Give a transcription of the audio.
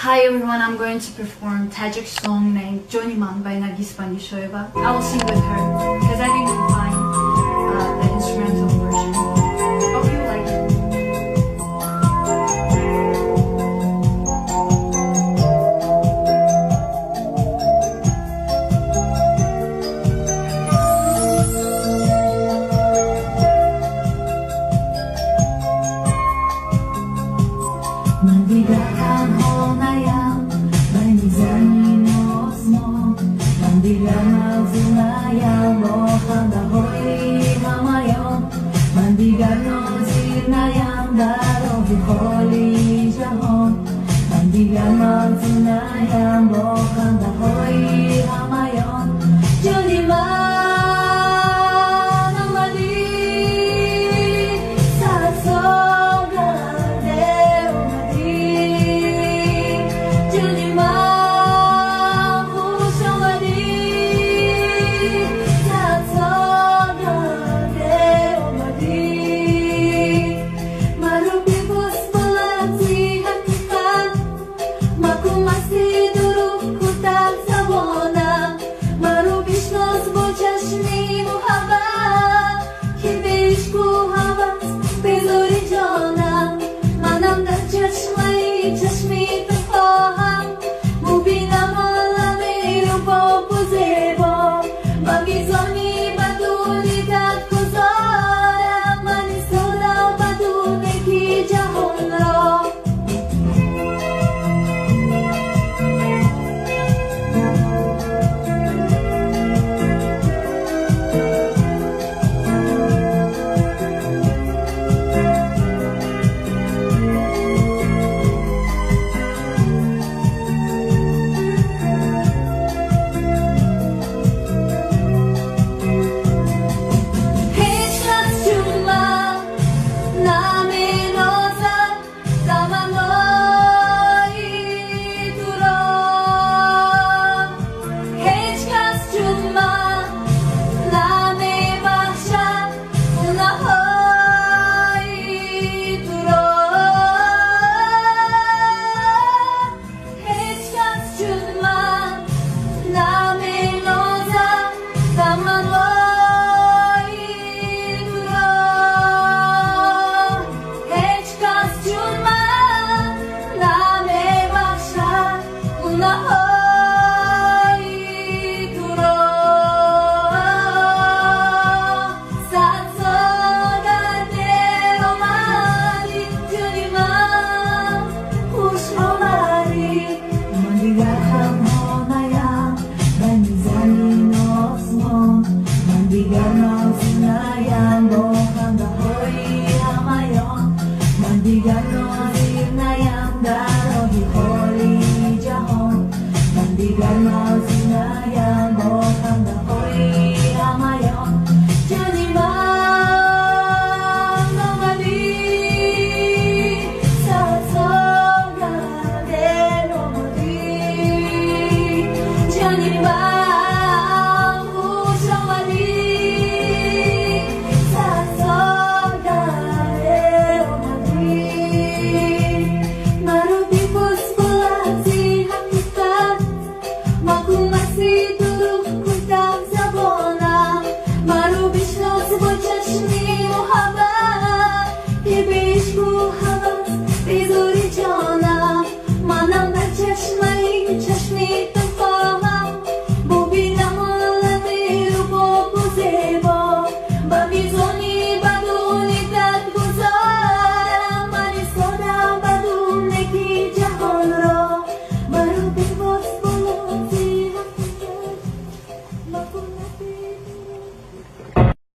Hi everyone, I'm going to perform Tajik song named Joni Man by Nargis Bandishoeva. I will sing with her because I didn't find the instrumental version. Hope you like it. من دیگر تنها نیم بین زمین و آسمان، من دیگر موضوع نیم با خنده های همایان، من دیگر ناظر نیم در راه خالی جهان، من دیگر موضوع نیم با خنده های همایان. جانی من آمدی، صد سوگنده اومدی، جانی من خوش آمدی، صد سوگنده اومدی. مرا ببوس با لحظی حقیقت، مکن مستی دروغ کوتاه زبانم، مرا بشناس با چشمی محبت، که به عشق و هوس بذاری جانم، منم در چشمه چشمی تو خواهم، ببینم عالم رو پاک و زیبا، و میزانی بدونی تک گذارم، من ایستادم بدون کی جهان را. هیچ کس چون من نمینازد تمنای تو را، هیچ کس چون من نمیبخشد گناههای تو را، هیچ کس چون من نمینازد تمنای تو را، هیچ کس چون من نمیبخشد گناههای تو را. صد سوگنده آمدی، جانی من خوش آمدی. من دیگر تنها نیم بین زمین و آسمان، من دیگر نازی نیم با خنده های همایان، من دیگر ناظر نیم در راه خالی جهان، من دیگر نازی نیم با خنده های همایان. جانی من آمدی، صد سوگنده آمدی، جانی من خوش آمدی، صد سوگنده آمدی. مرا ببوس با لحظی حقیقت، مکن مستی دروغ کوتاه زبانم، مرا بشناس با چشمی محبت، که به عشق و هوس بذاری جانم، منم در چشمه چشمی تو خواهم، ببینم عالم رو پاک و زیبا، و میزانی بدونی تک گذارم، من ایستادم بدون کی جهان را. مرا ببوس با